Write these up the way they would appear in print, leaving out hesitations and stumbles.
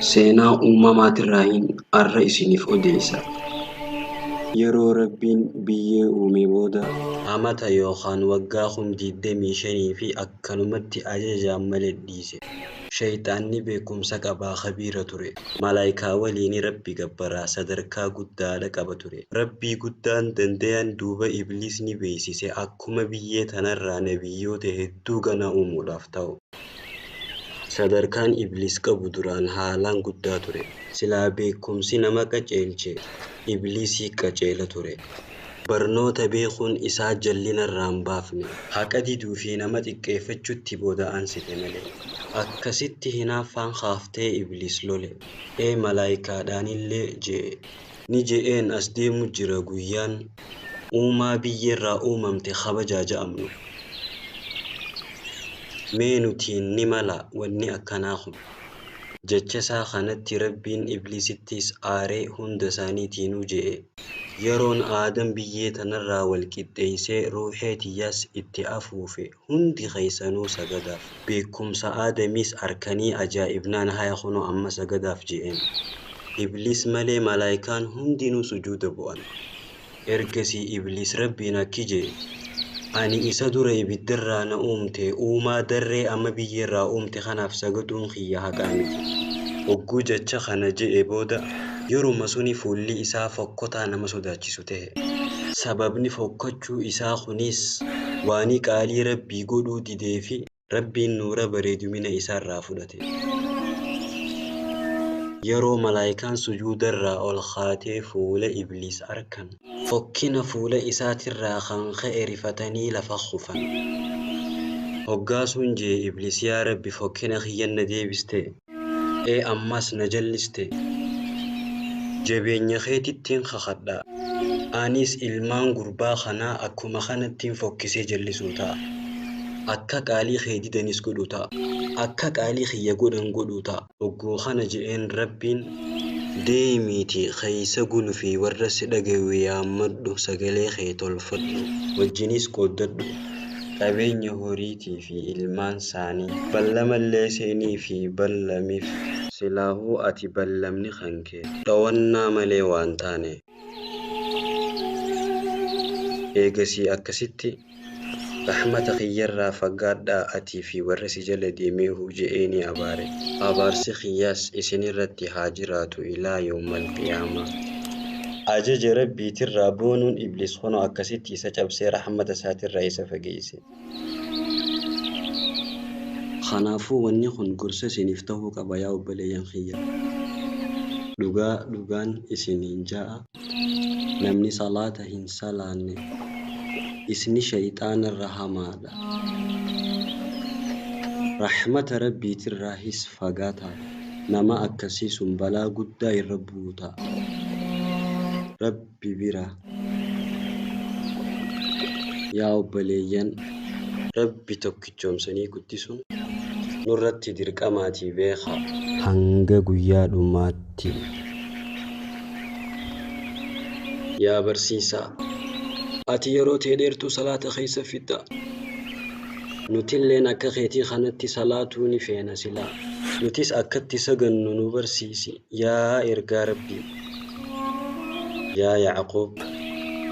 Seenaa uumamaatirraayin arra isiniif odeessa. Yeroo Rabbiin biyyee uume booda amata yookaan waggaa 25,000 fi akkanumatti ajajaan malee dhiise. Shayxaanni beekumsa qabaa khabiira ture. Malaayikaa waliin Rabbi gabbaraa sadarkaa guddaadha qaba ture. Rabbii guddaan danda'an duuba Ibliis ni beeksise akkuma biyyee tanarraa nabiyyoota hedduu gana uumuudhaaf ta'u. Sadarkaan Ibliis qabu duraan haalaan guddaa ture. Silaa beekumsi nama qaceelche Ibliisii qaceela ture. Barnoota beekuun isaa jallinarraa hin baafne. Haqa diduu fi nama xiqqeeffachuutti booda aansite malee. Akkasitti hinaaffaan kaaftee Ibliis lole. Ee malaayikaadhaanillee je'e. Ni je'een as deemu jira guyyaan uumaa biyyeerraa uumamte kabajaa ja'amnu. Mee nutiin ni mala wanni akkanaa kun. Jecha isaa kanatti Rabbiin Ibliisittis aaree hunda isaaniitiinuu je'e. Yeroon Aadam biyyee tanarraa wal qixxeessee ruuxee tiyyaas itti afuufe hundi keessanuu sagadaaf. Beekumsa Aadamis arkanii ajaa'ibnaan haya kunoo amma sagadaaf je'een. Ibliis malee malaayikaan hundinuu sujuuda bu'an. Ergasii Ibliis Rabbiin akki je'e. Ani isa dura ibiddarraa na uumte uumaa darree amma biyyeerraa uumte kanaaf sagaduun kiyya haqaa miti. Hogguu jecha kana je'e booda yeruma suni fuulli isaa fokkotaa nama sodaachisu ta'e. Sababni fokkachuu isaa kunis waani qaalii Rabbii godhuu didee fi Rabbiin nuura bareedumina isaarraa fudhate. Yeroo malaayikaan sujuudarraa ol kaatee fuula Ibliis arkan. Fokkina fuula isaatirraa kan ka'e rifatanii lafa kufan. Hoggaa sun jee Ibliis yaa Rabbi fokkina kiyyan na deebiste. Ee ammas na jalliste. Jabeenya keetittiin kakadha. Anis ilmaan gurbaa kanaa akkuma kanattiin fokkisee jallisuu ta'a. Akka qaalii kee didanis godhu ta'a. Akka qaalii kiyya godhan godhu ta'a. Hogguu kana je'een Rabbiin deemiitii keessa gulufii warra si dhagayu yaammadhu sagalee kee tolfadhu. Wajjinis qooddadhu. Qabeenya horiitii fi ilmaan saanii. Ballamallee seenii fi ballamiif. Silaahuu ati ballamni kan kee. Dhawannaa malee waan taane. Eegasii akkasitti rahmata kiyyarraa fagaadhaa atii fi warra si jala deemeehu je'ee ni abaare. Abaarsi kiyyaas isinirratti haa jiraatu ilaa yawmal qiyaamaa. Ajaja Rabbiitirraa boonuun Ibliis kunoo akkasitti isa cabsee rahmata isaatirraa isa fageesse. Kanaafuu wanni kun gorsa isiniif ta'uu qaba yaa obboleeyyan kiyya. Dhugaa dhugaan isiniin ja'a. Namni salaata hin salaanne isni shayxaanarra hamaadha. Rahmata Rabbiitirraahis fagaataadha. Nama akkasii sun balaa guddaa irra buuta. Rabbi bira. Yaa obboleeyyan Rabbi tokkichoomsanii guddisuun nurratti dirqamaatii beekaa. Hanga guyyaa dhumaatti. Yaa barsiisaa, ati yeroo tee dheertuu salaata keessa fixxa. Nutilleen akka keetii kanatti salaatuu ni feena silaa. Nutis akkatti sagannu nu barsiisi yaa ergaa Rabbii. Yaa Yacquub,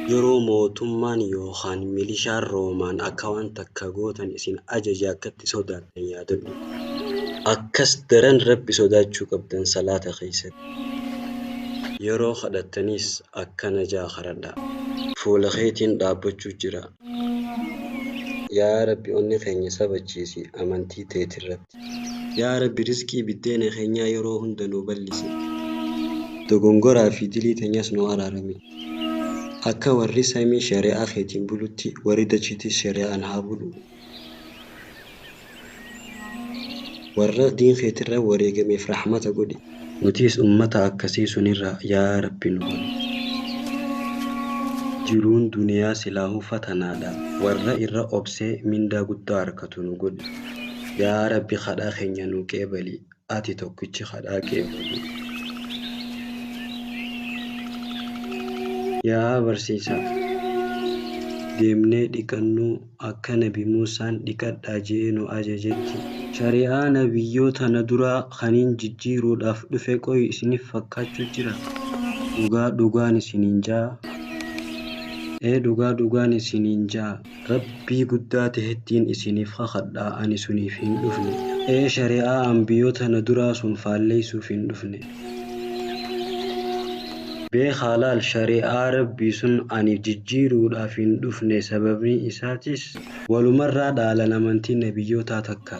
yeroo mootummaan yookaan milishaan Roomaan akka waan takka gootan isin ajaje akkatti sodaattan yaadadhu. Akkas daran Rabbi sodaachuu qabdan salaata keessatti. Yeroo kadhattanis akkana jaa kadhadhaa. Fuula keetiin dhaabbachuu jira. Yaa Rabbi onni keenya sabachiisi amantii teetirratti. Yaa Rabbi rizqii biddeena keenyaa yeroo hunda nuu bal'isi. Dogongoraa fi dilii teenyas nuu araarami. Akka warri samii shari'aa keetiin bulutti warri dachiitis shari'aan haa bulu. Warra diin keetirra wareegameef rahmata godhi. Nutis ummata akkasii sunirraa yaa Rabbi nu godhi. Jiruun duniyaa silaahuu fatanaadha. Warra irra obsee mindaa guddaa harkatu nu godhi. Yaa Rabbi kadhaa keenya nu qeebali. Ati tokkichi kadhaa qeebalu. Yaa barsiisaa, deemnee dhiqannuu akka Nabi Muusaan dhiqadhaa je'ee nu ajajetti Shari'aa nabiyyoota na duraa kaniin jijjiiruudhaaf dhufe qoy isiniif fakkaachuu jira. Dhugaa dhugaan isiniin ja'a. Ee dhugaa dhugaan isiniin ja'a. Rabbii guddaa tahettiin isiniif kakadhaa ani suniif hin dhufne. Ee shari'aa ambiyyoota na duraa sun faalleessuuf hin dhufne. Beekaa laal shari'aa rabbii sun ani jijjiiruudhaaf hin dhufne sababni isaatis walumarraa dhaalan amantii nabiyyootaa takka.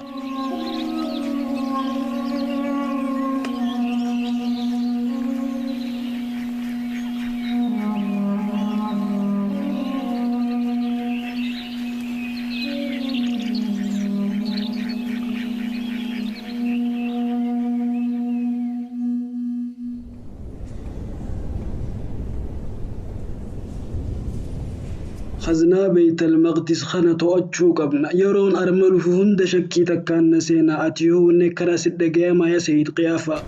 Khaznaa Beeytal Maqdis kana to'achuu qabna. Yeroon arma dhufu hunda shakkii takkaan na seenaa. Ati yoo wanni akkanaa si dhagayamaa yaa Sayyid Qiyaafaa.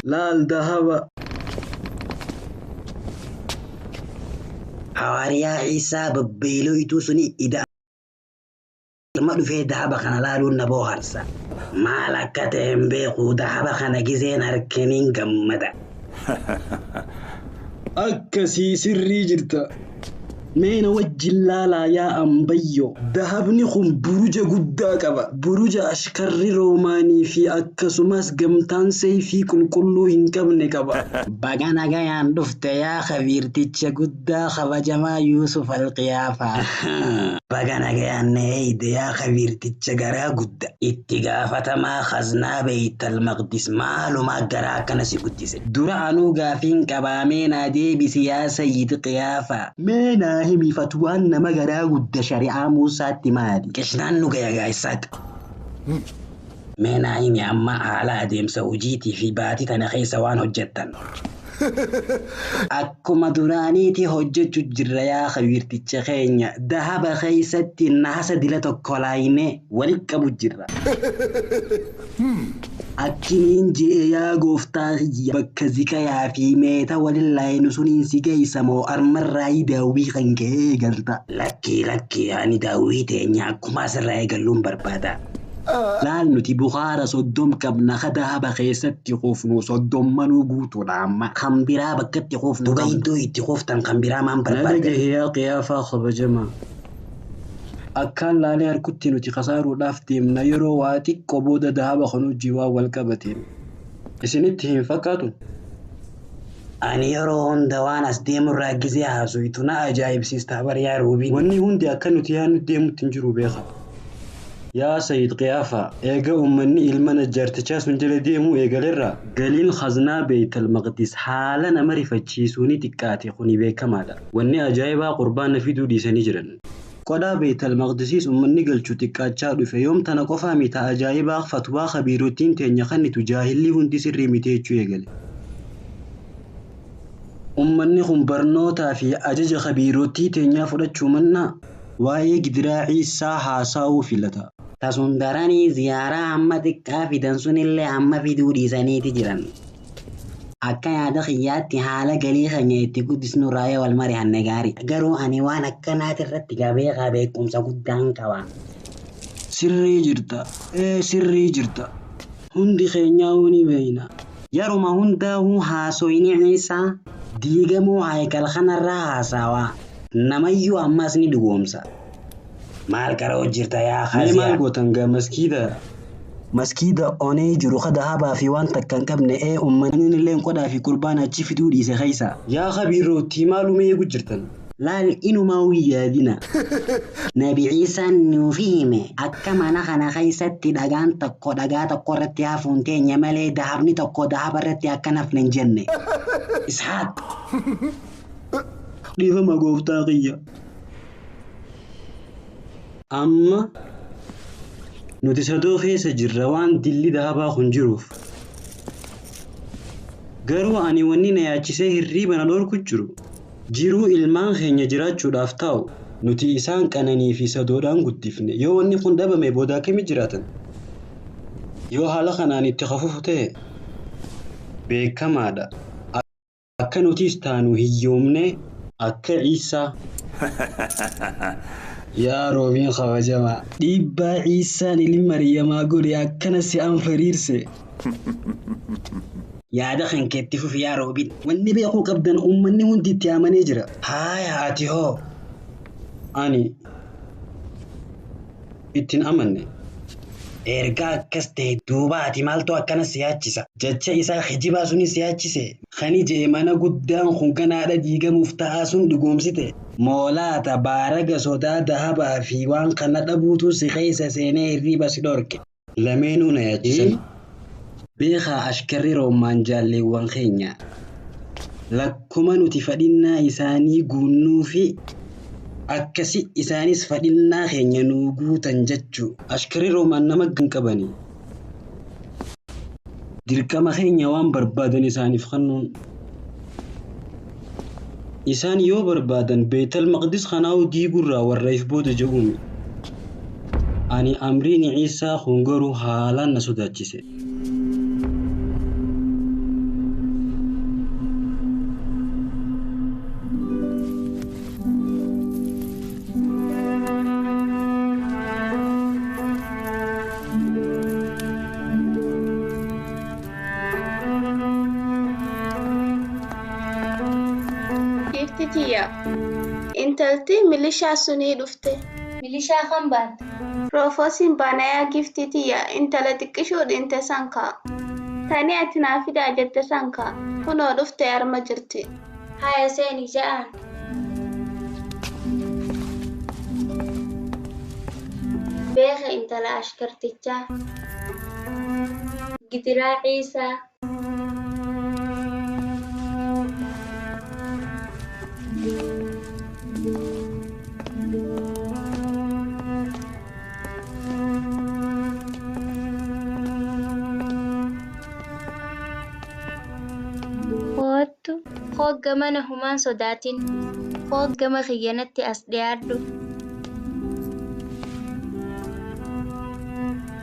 Laal dahaba. Hawaariyaa Iisaa babbeelooytuu suni ida arma dhufee dahaba kana laaluun na booharsa. Maal akka ta'e hin beeku dahaba kana gizeen harkiniin gammada. Akkasii sirrii jirta. Mee na wajjin laalaa yaa ambayyo. Dahabni kun buruja guddaa qaba. Buruja ashkarri Roomaanii fi akkasumas gamtaan seeyfii qulqulluu hin qabne qaba. Baga nagayaan dhufte yaa kabiirticha guddaa kabajamaa Yuusuf Alqiyaafaa. Baga nagayaan na eeyde yaa kabiirticha garaa guddaa. Itti gaafatamaa khaznaa Beeytal Maqdis maalumaa garaa akkana si guddise. Dura anuu gaafiin qabaamee naa deebisi yaa Sayyid Qiyaafaa. Mee naa himi fatwaan nama garaa gudda shari'aa Muusaatti maali? Qishnaan nu gaya gaa Isaaq. Mee naa himi amma haala adeemsa hojiitii fi baatii tana keessa waan hojjettan. Akkuma duraaniiti hojjechu jirra yaa kabiirticha keenya. Dahaba keessatti naasa dila tokko laaynee walitti qabu jirra. Akkiniin je'e yaa gooftaa kiyya bakka zikayaa fi meeta walin laayinu suniin si geessa moo armarraa daawwii kan ka'e eegalta. Lakkii lakkii ani daawwii teenya akkuma asirraa eegalluun barbaada. Laal nuti Bukaara 30 qabna ka dahaba keessatti kuufnu soddommanuu guutuudha amma. Kan biraa bakkatti kuufnu Duba qabna. Iddoo itti kuuftan kan biraa maan Na barbaaddan? dhagahi yaa Qiyaafaa kabajamaa. Akkaan laalee harkutti nuti kasaaruudhaaf deemna yeroo waa xiqqoo booda dahaba kan hojii waan wal qabateen. Isinitti hin fakkaatu? Ani yeroo hunda waan as deemurraa gizee haasuytu na ajaa'ibsiista bar yaa Ruubiin. Wanni hundi akka nuti yaadnu deemutti hin jiru beeka. Yaa Sayyid Qiyaafaa, eega uummanni ilma najjaartichaa sun jala deemuu eegalerraa galiin khaznaa Beeytal Maqdis haala nama rifachiisuu ni xiqqaate kuni beekamaadha. Wanni ajaa'ibaa qurbaana fiduu dhiisanii jiran. Qodhaa Beeytal Maqdisiis uummanni galchu xiqqaachaa dhufe yoom tana qofaa mita ajaa'ibaa fatwaa kabiirottiin teenya kannitu jaahilli hundi sirrii miti jechuu eegale. Uummanni kun barnootaa fi ajaja kabiirottii teenyaa fudhachuu mannaa waa'ee gidiraa Iisaa haasa'uu filata. Tasun daranii ziyaaraa amma xiqqaa fidan sunillee amma fiduu dhiisaniiti jiran. Akka yaada kiyyaatti haala galii keenya itti guddisnu raayyaa wal mari'anne gaarii. Garuu ani waan akkanaati irratti gabeekaa beekumsa guddaan qaba. Sirrii jirta. Ee sirrii jirta. Hundi keenyaa ni beeyna. Yeruma hundaa'uu haasoyni Iisaa diigamuu haykal kanarraa haasawaa. Namayyuu ammas ni dhugoomsa. Maal qaroo jirta yaa Mee maal Khaziyaa? gootan gaa maskiida? Maskiida onee jiru ka dahabaa fi waan takka hin qabne ee uummanni illee qodhaa fi qurbaana achi fiduu dhiise keessa. Yaa kabiirottii maaluma eegu jirtan? Laal inumaa yaadina. Nabi Iisaan nuuf hime akka mana kana keessatti dhagaan tokko dhagaa tokko irratti hafuun teenya malee dahabni tokko dahaba irratti akka nafne hin jenne. Ishaaq. Dhiifama gooftaa kiyya. Amma nuti sadoo keessa jirra waan dilli dahabaa kun jiruuf. Garuu ani wanni na yaachisee hirriiba na dhorku jiru. Jiruu ilmaan keenya jiraachuudhaaf taa'u nuti isaan qananii fi sadoodhaan guddifne yoo wanni kun dhabame booda akkamitti jiraatan? Yoo haala kanaan itti hafuuf ta'e beekamaadha. Akka nutis taanu hiyyoomne akka Ciisaa. Yaa roobiin kabajamaa. Dhiibbaa Ciisaan ilmi Mariyamaa godhe akkana si anfariirse. Yaada kan keetti fufi yaa roobiin. Wanni beekuu qabdan uummanni hundi itti amanee jira. Haaya ati hoo. Ani ittiin amanne. Erga akkas ta'e duuba ati maaltu akkana si yaachisa? Jecha isaa kijibaa sunis si yaachise. Kani je'e mana guddaan kun ganaadha diigamuuf ta'aa sun dhugoomsite. Moolaata baaraga sodaa dahabaa fi waan kana dhabuutu si keessa seenee hirriiba si dhorke. Lameenuu na yaachisan. Beekaa ashkarri roomaan jaalleewwan keenya. Lakkuma nuti fadhinnaa isaanii guunnuu fi akkasi isaanis fadhinnaa keenya nuu guutan jechuu. Ashkarri roomaan nama hin qabani. Dirqama keenya waan barbaadan isaaniif kennuun. Isaan yoo barbaadan Beetal Maqdis kanaa'uu diigurraa warra if booda jedhuumi. Ani amriin Ciisaa kun garuu haalaan na sodaachise. Giifti tiyya. Intalti milishaa sunii dhufte. Milishaa kan baante. Roofoosiin baanayaa giiftii tiyya intala xiqqishuu dhinte san ka'a. Tani ati naa fidaa jette san ka'a. Kunoo dhufte arma jirti. Haya seeni ja'aan. Beeka intala ashkartichaa. Gidiraa Ciisaa. Koottu hoogga mana humaan sodaatin. Hooggama kiyyanatti as dhiyaadhu.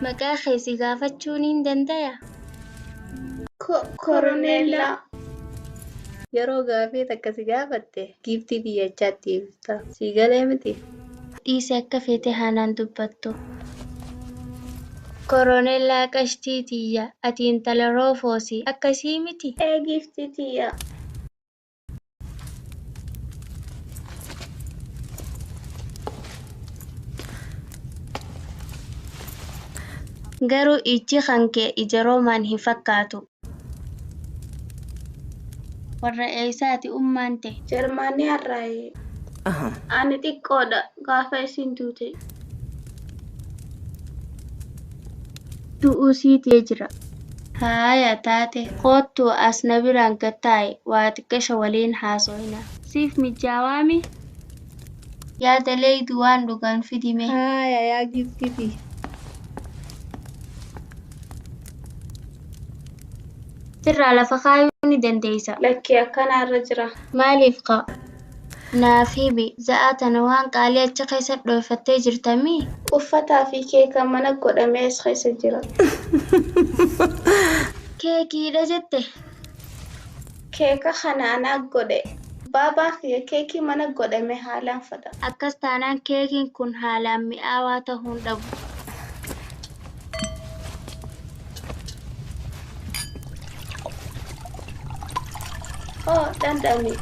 Maqaa kee si gaafachuu niin dandayaa? Koroneellaa. Yeroo gaafii takka si gaafatte giiftii xiyyachaatti ibsa. Si galee miti? Dhiisi akka feete haanaan dubbattu. Koroneellaa qashtii tiyya ati intala roofoosi akkasii miti? Ee giiftii tiyya. Garuu ijji kan kee ija roomaan hin fakkaatu. Warra eessaati ummaan ta'e? Jarmaanii har'aayi. Ani xiqqoodha gaafa isin duute. Du'uu siitee jira. Haaya taate koottu as na biraan gad taa'i waa xiqqasha waliin haasofna. Siif mijaawaa mi? Yaada leeydu waan dhugan fidime. Haaya yaa giiftii tiyya. Sirraa lafa kaayuu ni dandeessa. Lakkii akkanaa irra jira. Maaliif kaa? Naaf himi za'aa tana waan qaalii achi keessa dhoofattee jirtamii? Uffataa fi keeka mana godhamee as keessa jira. Keekiidha jette? Keeka kana anaa godhe. Baabaan kiyya keekii mana godhame haalaan fedha. Akkas taanaan keekiin kun haalaan mi'aawaa ta'uu hin dhabu. Oo dhandhami.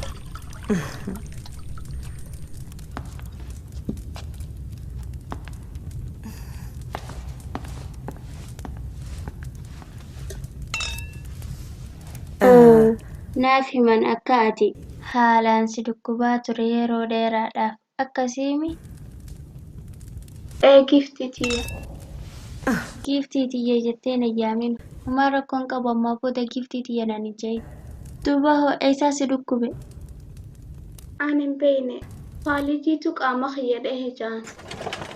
Naaf himan akka ati haalaan si dhukkubaa ture yeroo dheeraadhaaf akkasiimi? Ee giiftii tiyya. Giiftii tiyya jettee na yaamin. Homaa rakkoon qabu ammaa booda giiftii tiyya naan hin jedhin. Duuba hoo eessaa si dhukkube? Ani hin beekne. Faalijiitu qaama kiyya dhahe ja'an.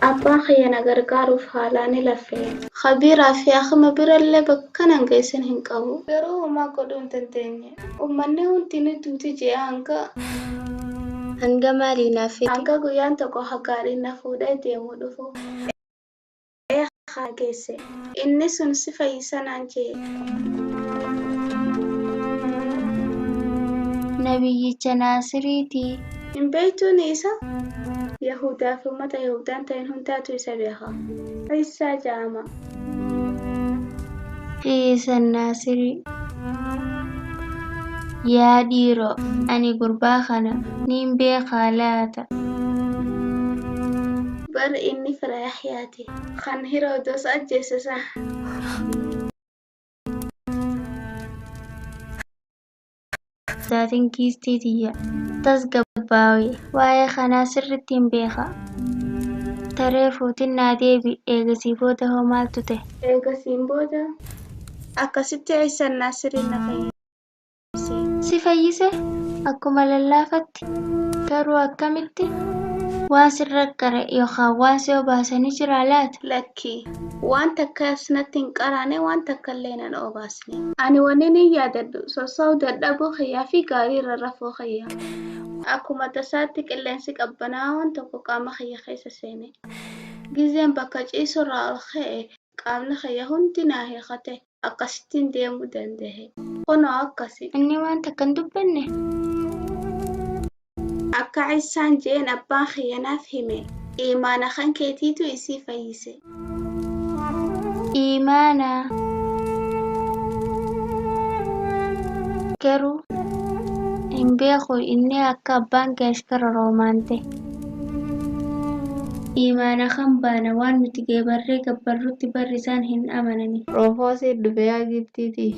Abbaan kiyya na gargaaruuf haalaan ni laffee. Kabiiraa fi akima birallee bakka nan geessin hin qabu. Garuu homaa godhuu hin dandeenye. Uummanni hundi ni duuti je'e hanga Hanga maalii naaf fidi? hanga guyyaan tokko hagaariin na fuudhee deemu dhufu. haa geesse. Inni sun si fayyisa naan jee. Nabiyyicha Naasiriitii. Hin beektuun isa? Yahudaa fi uummata Yahudaan ta'in hundaatu isa beeka. Ciisaa ja'ama. Ciisan Naasirii. Yaa dhiiroo, ani gurbaa kana niin beekaa laata? Bar inni fira Yaxyaati. Kan Hiroodos ajjeese sana. Daatiin giistii tiyya. Tasgabbaawi. Waa'ee kanaa sirriitti hin beeka. Taree fuutin naa deebi. Eegasii booda hoo maaltu ta'e? Eegasiin booda akkasitti Ciisaan Naasiriin na fayyise. Si fayyise? Akkuma lallaafatti? Garuu akkamitti? Waan sirra qare yookaan waan si obaasanii jiraa laata? Lakki waan takka natti hin qaraane waan takka illee nan obaasne. Ani wanni ni yaadadhu sosso'uu dadhabuu kiyyaa fi gaarii irra rafuu kiyya. Akkuma tasaatti qilleensi qabbanaawaan tokko qaama kiyya keessa seene. Gizeen bakka ciisurraa ol ka'e qaamni kiyya hundi naa hiiqate akkasittiin deemuu danda'e. Kunoo akkasi. Inni waan takka hin dubbanne? Akka Ciisaan jeen abbaan kiyya naaf hime imaana kan keetiitu isii fayyise. Imaana. Garuu hin beeku inni akka abbaan kee ashkara Roomaan ta'e. Imaana kan baana waan nuti geebarree gabbarrutti barri isaan hin amanani. Roofoosii dhufe yaa giiftiitii.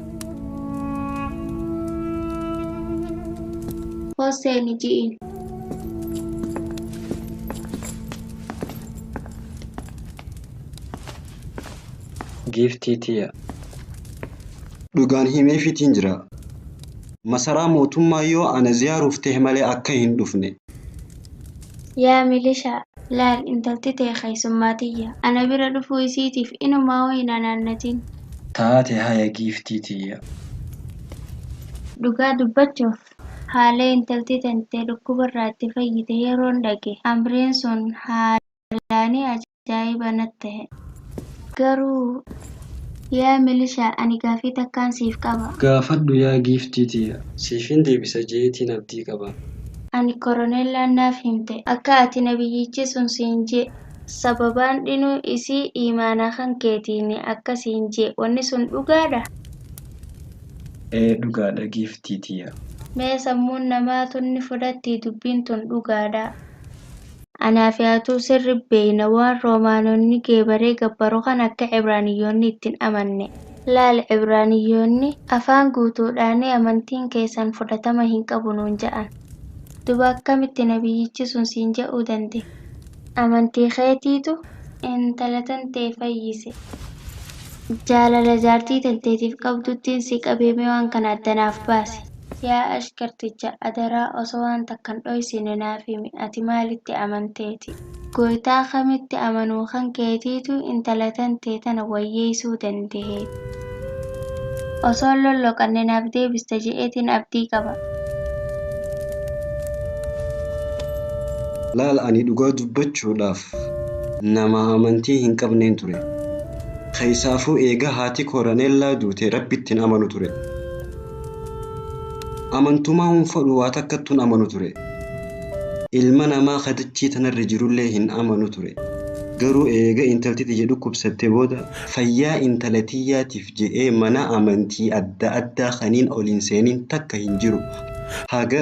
Hoseeni ji'iin. Giiftii tiyya. Dhugaan himeefiitiin jira. Masaraa mootummaa yoo ana ziyaaruuf ta'e malee akka hin dhufne. Yaa milishaa, laal intalti ta'e keessummaa tiyya. Ana bira dhufuu isiitiif inumaa hoo hin anaannatin. Taate haya giiftii tiyya. Dhugaa dubbachuuf haala intalti tantee dhukkubarraa itti fayyite yeroon dhage amriin sun haalaanii ajaa'iba natti ta'e. Garuu yaa milishaa ani gaaffii takkaan siif qaba. Gaafadhu yaa giiftii tiyya. Siifin deebisa jeetiin abdii qaba. Ani koroneellaan naaf himte akka ati nabiyyichi sun siin jee sababaan dhinuu isii imaanaa kan keetiin akka siin jee wanni sun dhugaadha. Ee dhugaadha giiftii tiyya. Mee sammuun namaa tunni fudhatti dubbiin tun dhugaadha. Anaaf yaatuu sirri beeyna waan Roomaanonni geebaree gabbaru kan akka Cibraaniyyoonni ittiin amanne. Laal Cibraaniyyoonni afaan guutuudhaan amantiin keessan fudhatama hin qabu nuun ja'an. Duba akkamitti nabiyyichi sun siin je'uu danda'e? Amantii keetiitu intala tantee fayyise. Jaalala jaartii tanteetiif qabduttiin si qabeemee waan kana addanaaf baase. Yaa ashkarticha adaraa osoo waan takkan dhoysine naaf himi ati maalitti amanteeti? Goytaa kamitti amanuu kan keetiitu intala tantee tana wayyeessuu danda'e. Osoo lolloqanne naaf deebista je'eetiin abdii qaba. Laal ani dhugaa dubbachuudhaaf nama amantii hin qabneen ture. Keessaafuu eega haati koroneellaa duute rabbittiin amanu ture. Amantumaa hin fedhu waa takkattuun amanu ture. Ilma namaa kadachii tanarra jirullee hin amanu ture. Garuu eega intalti tiyya dhukkubsatte booda fayyaa intala tiyyaatiif je'ee mana amantii adda addaa kaniin ol hin seenin takka hin jiru. Haga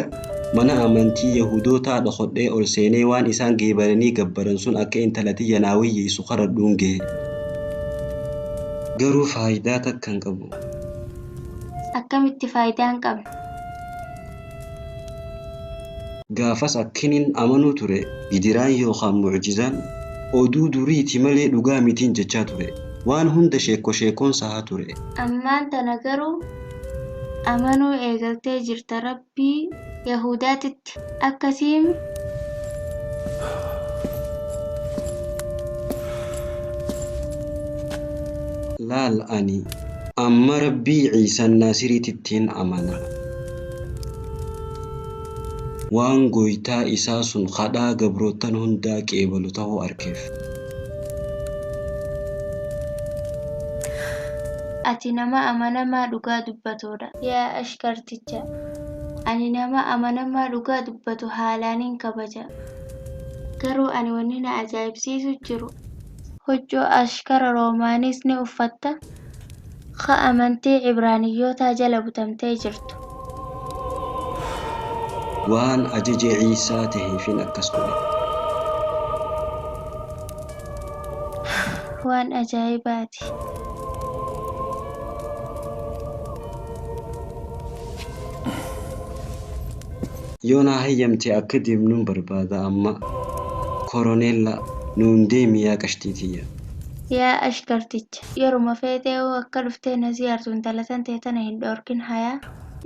mana amantii Yahudootaa dhokodhee ol seenee waan isaan geebaranii gabbaran sun akka intala tiyya naa wayyeessu karadhuun gahe. Garuu faayidaa takka hin qabu. Akkamitti faayidaa hin qabne? Gaafas akkiniin amanuu ture gidiraan yookaan mucjizaan oduu duriiti malee dhugaa mitiin jechaa ture. Waan hunda sheekko sheekkoon sahaa ture. Ammaan tana garuu amanuu eegaltee jirta rabbii Yahudaatitti akkasiimi. Laal ani amma rabbii Ciisaan Naasiriitittiin amana. Waan goytaa isaa sun kadhaa gabroottan hundaa qeebalu ta'uu arkeef. Ati nama amanamaa dhugaa dubbatudha. Yaa ashkarticha, ani nama amanamaa dhugaa dubbatu haalaanin kabaja. Garuu ani wanni na ajaa'ibsiisu jiru huccuu ashkara Roomaanis ni uffatta. Ka amantii Cibraaniyyootaa jala butamtee jirtu. Waan ajaja Ciisaa taheefin akkas godhe. Waan ajaa'ibaati. Yoo naa hayyamte akka deemnuun barbaada amma. Koroneella nuun deemi yaa qashtii tiyya. Yaa ashkarticha, yeruma feetee hoo akka dhuftee na ziyaartu intala tan ta'e tana hin dhoorkin hayaa.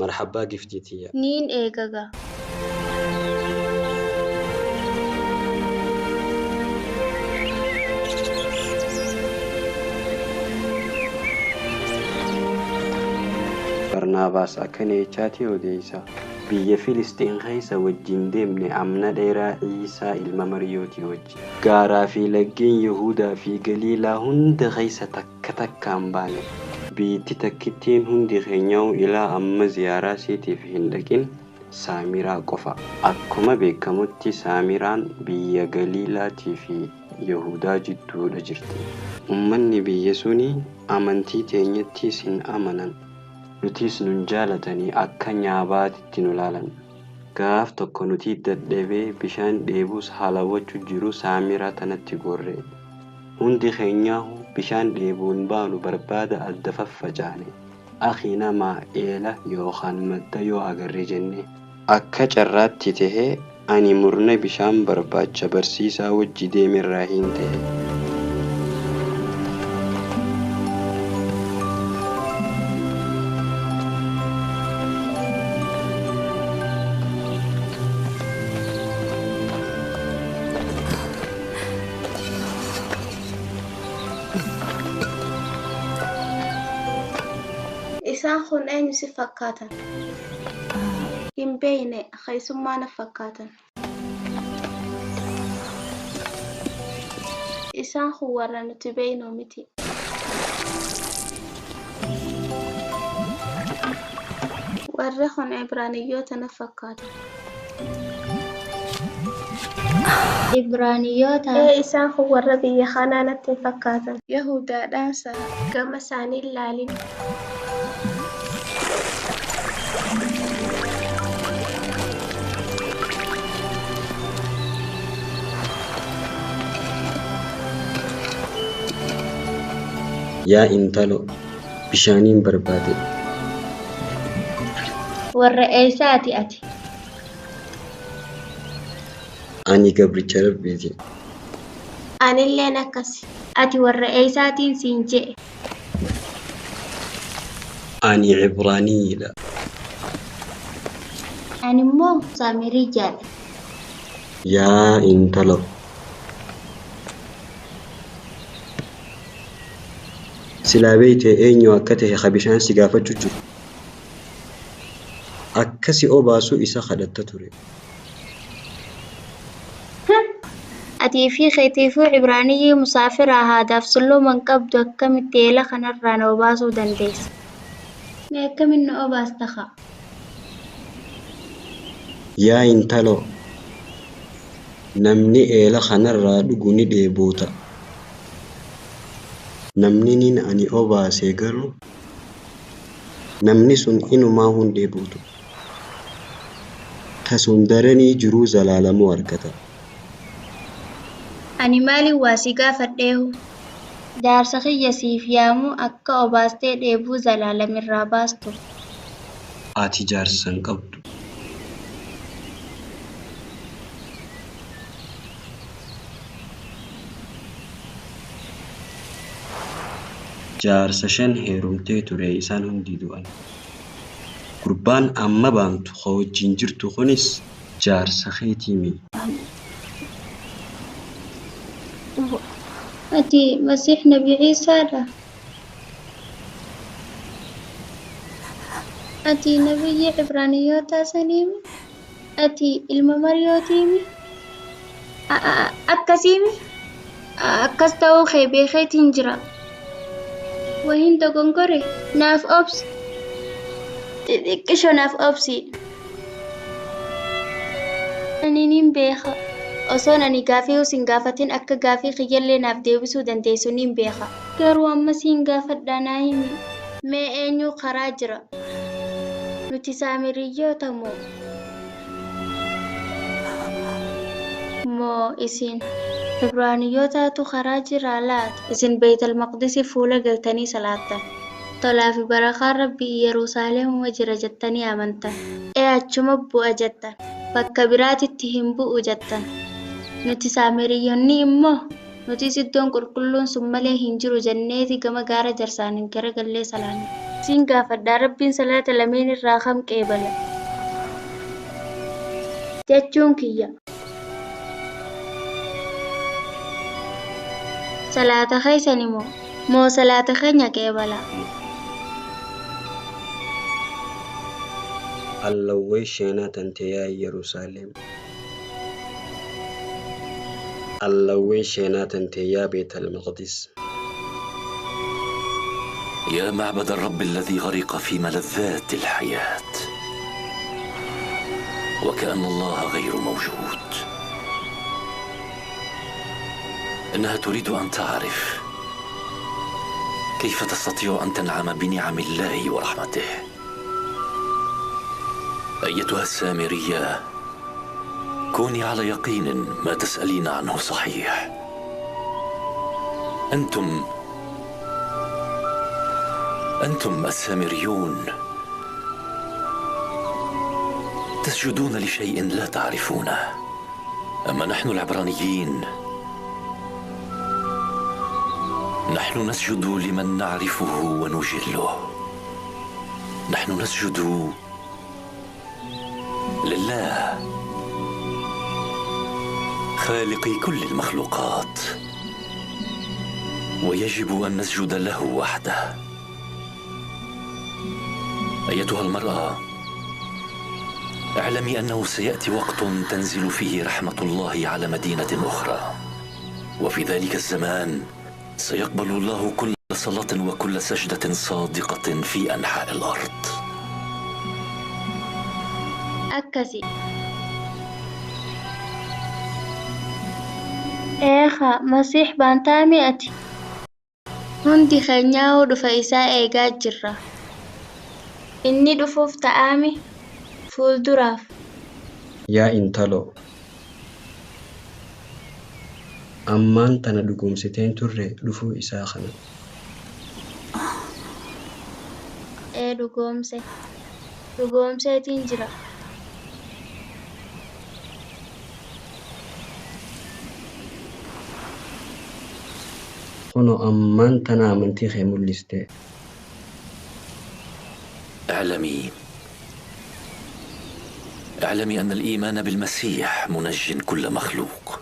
Marhabbaa giftii tiyya. Niin eegaga. Barnaabaas akkana jechaatii odeessa. Biyya Filisxiin keessa wajjin deemne amna dheeraa Ciisaa ilma Mariyootii wajjin. Gaaraa fi laggeen Yihuudaa fi Galiilaa hunda keessa takka takkaan baane. Biitti takkittiin hundi keenyaa'u ilaa amma ziyaaraa siitiif hin dhaqin Saamiraa qofa. Akkuma beekamutti Saamiraan biyya Galiilaatii fi Yihuudaa jidduudha jirti. Uummanni biyya suni amantii teenyattis hin amanan. Nutis nun jaalatanii akka nyaabaatitti nu laalan. Gaaf tokko nuti dadhabee bishaan dheebuus haalawwachuu jiru Saamiraa tanatti gorre. Hundi keenyaahu bishaan dheebuun baanu barbaada adda faffacaane. Akhi namaa eela yookaan madda yoo agarre jenne. Akka carraatti tahee ani murna bishaan barbaacha barsiisaa wajji deemerraa hin ta'e. Isaan kun eenyu si fakkaatan? Hin beekne keessummaa na fakkaatan. Isaan kun warra nuti beeknu miti. Warri kun Ibraaniyyoota na fakkaatan. Ibraaniyyoota. Ee isaan kun warra biyya kanaa natti hin fakkaatan. Yahudaadhaan sana gama isaanii hin laalin. Yaa intalo, bishaaniin barbaade. Warra eessaati ati? Ani gabricha Rabbiiti. Anilleen akkasi. Ati warra eessaatiin siin je'e? Ani Cibraaniidha. Ani immoo Saamiriyyaadha. Yaa intalo. Silaa beeyte eenyu akka tahe ka bishaan si gaafachuu jiru. Akka si obaasuu isa kadhatta ture. Atii fi keetiifuu Cibraaniyyii musaafiraa haadaaf sulluman qabdu akkamitti eela kanarraa na obaasuu dandeessa? Mee akkamiin na obaasta haa? Yaa intalo, namni eela kanarraa dhugu ni dheebota. Namni nin ani obaase garuu namni sun inumaa hin dheebotu. Tasuun daranii jiruu zalaalamuu argata. Ani maaliin waa si gaafadheehu? Jaarsa kiyya siif yaamuu akka obaastee dheebuu zalaalamirraa baastu. Ati jaarsa hin qabdu. Jaarsa shan heerumtee ture isaan hundi du'an. Gurbaan amma baantu ka wajjin jirtu kunis jaarsa keetiimi. Ati Masiih Nabi Ciisaadha. Ati nabiyyi Cibraaniyyootaa saniimi? Ati ilma Mariyootiimi? Akkasiimi? Akkas ta'uu kee beekeetiin jira. Wahin dogongore naaf obsi. Xixiqqisho naaf obsi. Ani nin beeka. Osoon ani gaafii sin gaafatin akka gaafii kiyyallee naaf deebisuu dandeessu nin beeka. Garuu amma siin gaafadhaa naa himi. Mee eenyu karaa jira? Nuti Saamiriyyoota moo? Moo isin Ibraaniyootaatu karaa jiraa laata? Isin Beeytal Maqdisii fuula galtanii salaattan. Tolaa fi barakaan Rabbii Yerusaalemuma jira jettanii amantan. Ee achuma bu'a jettan. Bakka biraatitti hin bu'u jettan. Nuti Saamiriyyoonni immoo nutis iddoon qulqulluun sun malee hin jiru jenneeti gama gaara jarsaaniin garagallee salaanna. Siin gaafadhaa Rabbiin salaata lameen irraa kam qeebala? Jechuun kiyya. Salaata keessani moo? Moo salaata keenya qeebala? Allawwee sheenaa tante yaa Yerusaalem. Allawwee sheenaa tante yaa Beetal Maqdis. يا معبد الرب الذي غرق في ملذات الحياة وكأن الله غير موجود. إنها تريد أن تعرف كيف تستطيع أن تنعم بنعم الله ورحمته. أيتها السامرية، كوني على يقين ما تسألين عنه صحيح. أنتم السامريون تسجدون لشيء لا تعرفونه، أما نحن العبرانيين نحن نسجد لمن نعرفه ونجله. نحن نسجد لله خالق كل المخلوقات، ويجب أن نسجد له وحده. أيتها المرأة، اعلمي أنه سيأتي وقت تنزل فيه رحمة الله على مدينة أخرى، وفي ذلك الزمان سيقبل الله كل صلاة وكل سجدة صادقة في أنحاء الأرض. Akkasi. Eekaa Masiix baantaami ati. Hundi keenyaa'uu dhufa isaa eegaa jirra. Inni dhufuuf ta'aami fuulduraaf. Yaa intaloo. Ammaan tana dhugoomsiteen turre dhufuu isaa kana. Ee dhugoomse. Dhugoomseetiin jira. Kunoo ammaan tana amantii kee mul'iste. اعلمي أن الإيمان بالمسيح منج كل مخلوق.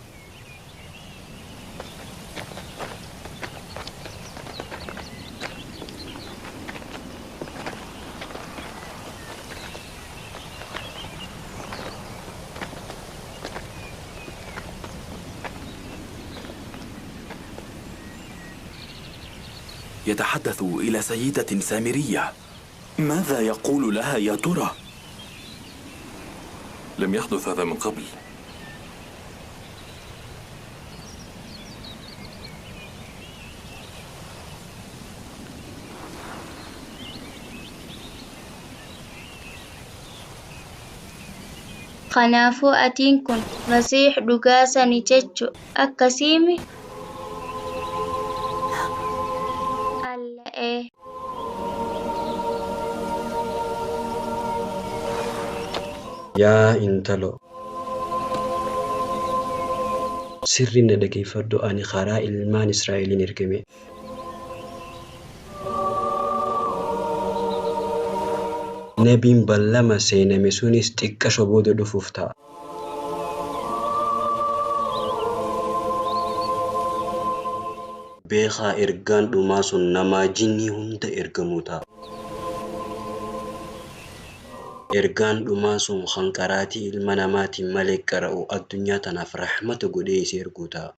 يتحدث إلى سيدة سامرية. ماذا يقول لها يا ترى؟ لم يحدث هذا من قبل. Kanaafuu atiin kun Masiix dhugaa sani jechuu akkasiimi? Alla'ee. Yaa intaloo. Sirri na dhageeffadhu, ani karaa ilmaan Israa'eliin ergame. Nabiin ballama seename sunis xiqqasho booda dhufuuf ta'a. Beekaa ergaan dhumaa sun namaa jinnii hunda ergamuu ta'a. Ergaan dhumaa sun kan qaraatii ilma namaatiin malee qara'u addunyaa tanaaf rahmata godhee isee erguu ta'a.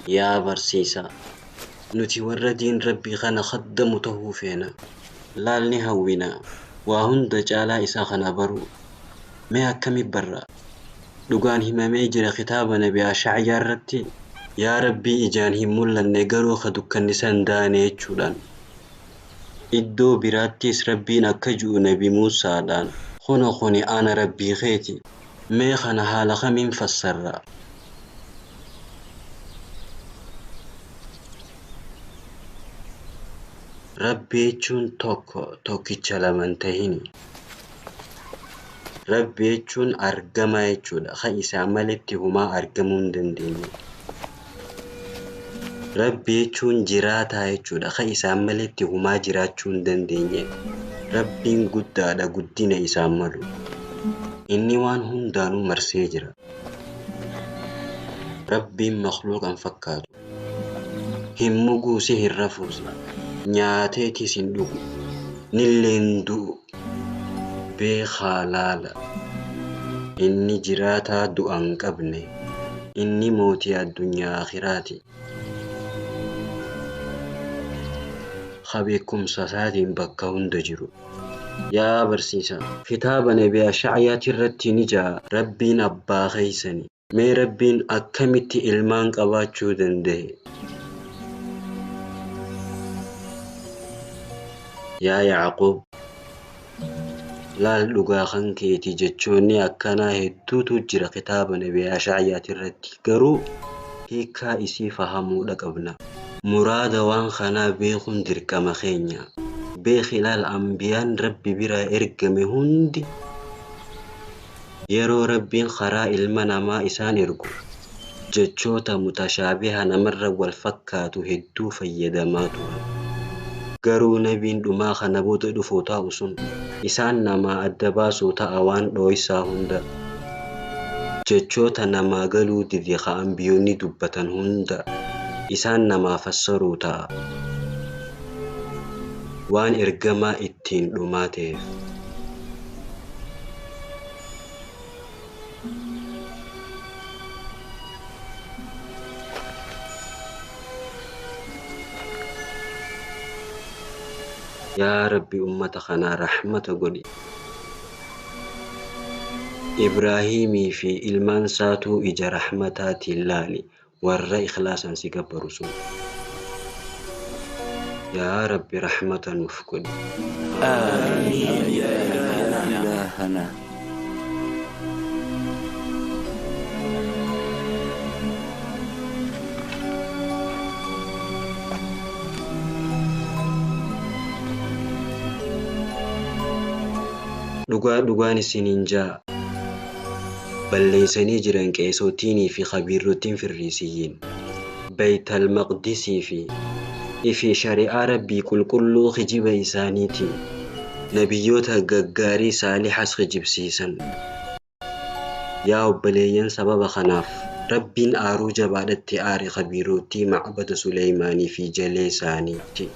Yaa barsiisaa, nuti warra diin Rabbii kana khaddamu tahuu feena. Laal ni hawwina. Waa hunda caalaa isa kana baruu. Mee akkami barra? Dhugaan himamee jira kitaaba Nabi Ashacyaa irratti. Yaa Rabbii ijaan hin mul'anne garuu ka dukkanni san daane jechuudhaan. Iddoo biraattis Rabbiin akka ji'u Nabi Muusaadhaan. Kuno kuni ana Rabbii keeti. Mee kana haala kamiin fassarra? Rabbi jechuun tokko tokkicha lama hin tahini. Rabbi jechuun argamaa jechuudha. Kan isaa maletti humaa argamuu hin dandeenye. Rabbi jechuun jiraataa jechuudha. Kan isaan maletti humaa jiraachuu hin dandeenye. Rabbiin guddaadha guddina isaan malu. Inni waan hundaanuu marsee jira. Rabbiin makluuqan fakkaatu. Hin muguusi hin rafuusi. Nyaateetis hin dhugu. Nilleen du'u. Beekaa laala. Inni jiraataa du'a hin qabne. Inni mootii addunyaa akhiraati. Ka beekumsa isaatiin bakka hunda jiru. Yaa barsiisaa, kitaaba Nabi Ashacyaati irratti ni ja'a Rabbiin abbaa keeysani. Mee Rabbiin akkamitti ilmaan qabaachuu danda'e? Yaa Yacquub, laal dhugaa kan keeti jechoonni akkanaa hedduutu jira kitaaba Nabi Ashacyaati irratti garuu hiikkaa isii fahamuudha qabna. Muraada waan kanaa beekuun dirqama keenya. Beeki laal ambiyaan Rabbi biraa ergame hundi yeroo Rabbiin karaa ilma namaa isaan ergu jechoota mutashaabiha namarra wal fakkaatu hedduu fayyadamaa turan. Garuu nabiin dhumaa kana booda dhufuu taa'u sun isaan namaa adda baasuu ta'a waan dhooysaa hunda. Jechoota namaa galuu dide ka ambiyoonni dubbatan hunda isaan namaa fassaruu ta'a. Waan ergamaa ittiin dhumaa ta'eef. Yaa Rabbi ummata kanaa rahmata godhi. Ibraahimii fi ilmaan isaatuu ija rahmataatiin laali warra ikhlaasan si gabbaru sun. Yaa Rabbi rahmata nuuf godhi. آمين يا إلهنا. Dhugaa dhugaan isiniin ja'a. Balleeysanii jiran qeesotiinii fi khabiirrotiin firriisiyyiin. Baytal Maqdisii fi ifi shari'aa Rabbii qulqulluu kijiba isaaniitiin nabiyyoota gaggaarii saalihas kijibsiisan. Yaa obboleeyyan sababa kanaaf Rabbiin aaruu jabaadhatti aare khabiirootii macbada Suleymaanii fi jalee isaaniitti.